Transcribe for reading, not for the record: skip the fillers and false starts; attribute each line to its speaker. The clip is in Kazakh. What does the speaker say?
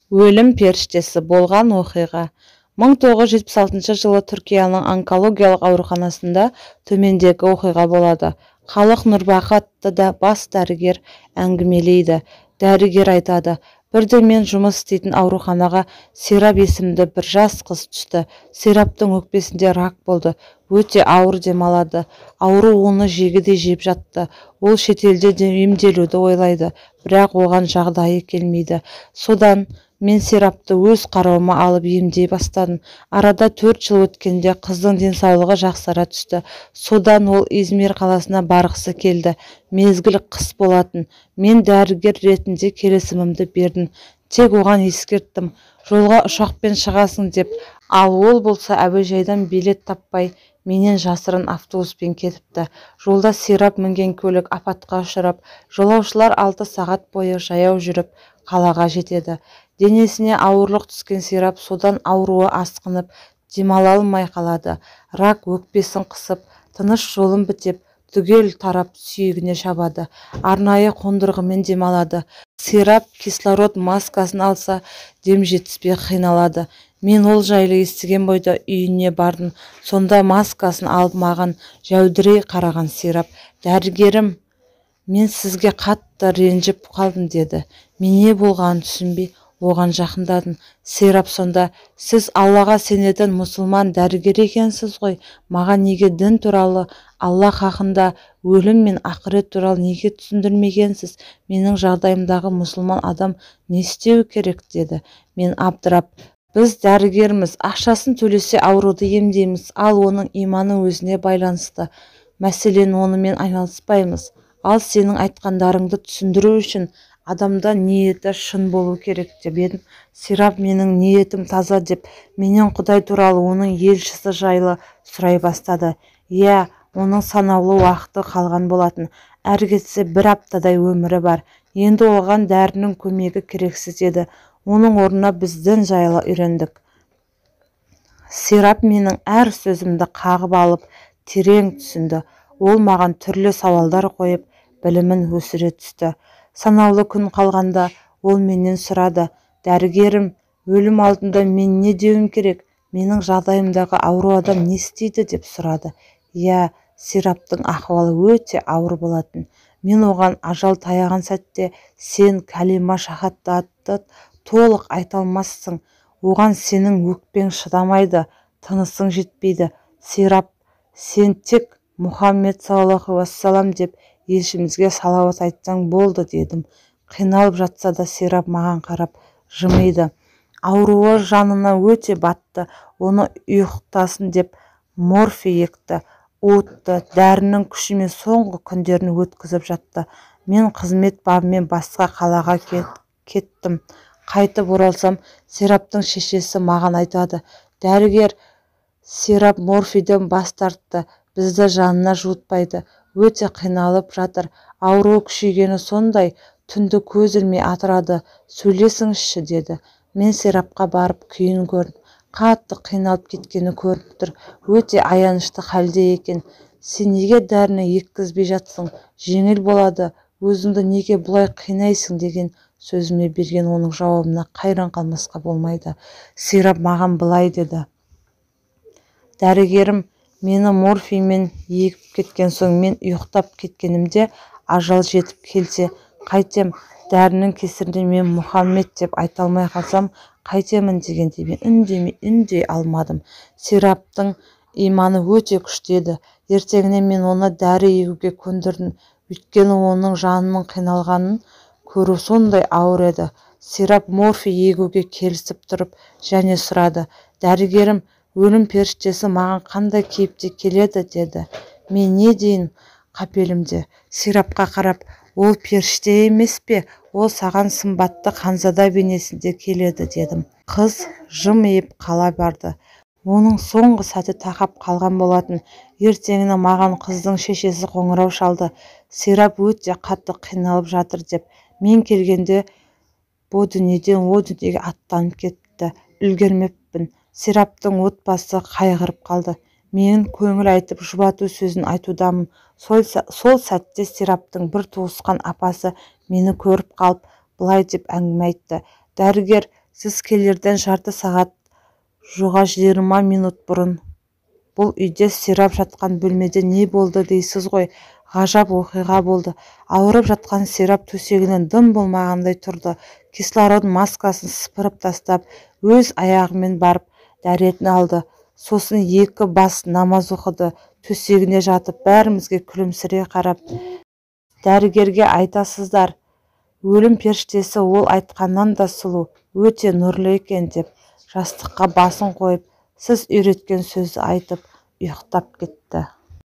Speaker 1: Өлім періштесі болған оқиға. 1976 жылы Түркияның онкологиялық ауруханасында төмендегі оқиға болады. Халық Нұрбақы атты да бас дәрігер әңгімелейді. Дәрігер айтады: "Бірде мен жұмыс істейтін ауруханаға Серап есімді бір жас қыз түсті. Сераптың өкпесінде рак болды. Өте ауыр демалады. Ауру оны жегідей жеп жатты. Ол шетелде емделуді ойлайды, бірақ оған жағдайы келмейді. Содан мен Серапты өз қарауыма алып емдей бастадым. Арада 4 жыл өткенде қыздың денсаулығы жақсара түсті. Содан ол Измир қаласына барғысы келді. Мезгіл қыс болатын. Мен дәрігер ретінде келісімімді бердім. Тек оған ескерттім: жолға ұшақпен шығасың деп. Ал ол болса әуежайдан билет таппай, менен жасырын автобуспен кетіпті. Жолда Серап мінген көлік апатқа ұшырап, жолаушылар 6 сағат бойы жаяу жүріп қалаға жетеді. Денесіне ауырлық түскен Серап содан ауруы асқынып, демала алмай қалады. Рак өкпесін қысып, тыныс жолын бітеп, түгел тарап сүйегіне шабады. Арнайы қондырғымен демалады. Серап кислород маскасын алса, дем жетіспей қиналады. Мен ол жайлы естіген бойда үйіне бардым. Сонда маскасын алып маған жәудірей қараған Серап: "Дәрігерім, мен сізге қатты ренжіп қалдым", деді. Мен не болғанын түсінбей оған жақындадым. Серап сонда: "Сіз Аллаға сенетін мұсылман дәрігер екенсіз ғой, маған неге дін туралы, Алла хақында, өлім мен ақырет туралы неге түсіндірмегенсіз? Менің жағдайымдағы мұсылман адам не істеуі керек?" деді. Мен абдырап: "Біз дәрігерміз, ақшасын төлесе ауруды емдейміз, ал оның иманы өзіне байланысты мәселен, онымен айналыспаймыз. Ал сенің айтқандарыңды түсіндіру үшін адамда ниеті шын болу керек", деп едім. Серап менің ниетім таза деп, менен Құдай туралы, оның елшісі жайлы сұрай бастады. Иә, оның санаулы уақыты қалған болатын. Әрі кетсе бір аптадай өмірі бар. Енді оған дәрінің көмегі керексіз еді. Оның орнына біз дін жайлы үйрендік. Серап менің әр сөзімді қағып алып, терең түсінді. Ол маған түрлі сауалдар қойып, білімін өсіре түсті. Санаулы күн қалғанда ол менен сұрады: "Дәрігерім, өлім алдында мен не деуім керек? Менің жағдайымдағы ауру адам не істейді?" деп сұрады. Иә, Сераптың ахуалы өте ауыр болатын. Мен оған: "Ажал таяған сәтте сен кәлима шахадатты толық айта алмассың. Оған сенің өкпең шыдамайды, тынысың жетпейді. Серап, сен тек Мұхаммед саллаллаху уассалам деп елшімізге салауат айтсаң болды", дедім. Қиналып жатса да Серап маған қарап жымиды. Ауруы жанына өте батты. Оны ұйықтасын деп морфий екті, уытты. Дәрінің күшімен соңғы күндерін өткізіп жатты. Мен қызмет бабымен басқа қалаға кеттім. Қайтып оралсам, Сераптың шешесі маған айтады: "Дәрігер, Серап морфийден бас тартты, бізді жанына жуытпайды, өте қиналып жатыр. Ауруы күшейгені сондай, түнді көз ілмей атырады, сөйлесіңізші", деді. Мен Серапқа барып күйін көрдім. Қатты қиналып кеткені көрініп тұр. Өте аянышты халде екен. "Сен неге дәріні еккізбей жатсың? Жеңіл болады. Өзіңді неге бұлай қинайсың?" деген сөзіме берген оның жауабына қайран қалмасқа болмайды. Серап маған былай деді: "Дәрігерім, мені морфиймен егіп кеткен соң мен ұйықтап кеткенімде ажал жетіп келсе қайтем? Дәрінің кесірінен мен Мұхаммед деп айта алмай қалсам қайтемін?" дегенде мен үндемей үндей алмадым. Сераптың иманы өте күшті еді. Ертеңіне мен оны дәрі егуге көндірдім. Өйткені оның жанының қиналғанын көру сондай ауыр еді. Серап морфий егуге келісіп тұрып және сұрады: "Дәрігерім, өлім періштесі маған қандай кейіпте келеді?" деді. Мен не дейін қапелімде Серапқа қарап: "Ол періште емес пе? Ол саған сымбатты ханзада бейнесінде келеді", дедім. Қыз жымиып қала барды. Оның соңғы сәті тақап қалған болатын. Ертеңіне маған қыздың шешесі қоңырау шалды. Серап өте қатты қиналып жатыр деп. Мен келгенде бұ дүниеден о дүниеге аттанып кетіпті. Үлгермеппін. Сераптың отбасы қайғырып қалды. Мен көңіл айтып, жұбату сөзін айтудамын. Сол сәтте Сераптың бір туысқан апасы мені көріп қалып, былай деп әңгіме айтты: "Дәрігер, Сіз келерден жарты сағат, жоға 20 минут бұрын бұл үйде, Серап жатқан бөлмеде не болды дейсіз ғой? Ғажап оқиға болды. Ауырып жатқан Серап төсегінен дым болмағандай тұрды. Кислород маскасын сыпырып тастап, өз аяғымен барып дәретін алды. Сосын екі бас намаз оқыды. Төсегіне жатып, бәрімізге күлімсірей қарап: "Дәрігерге айтасыздар, өлім періштесі ол айтқаннан да сұлу, өте нұрлы екен", – деп, жастыққа басын қойып, сіз үйреткен сөзді айтып, ұйықтап кетті.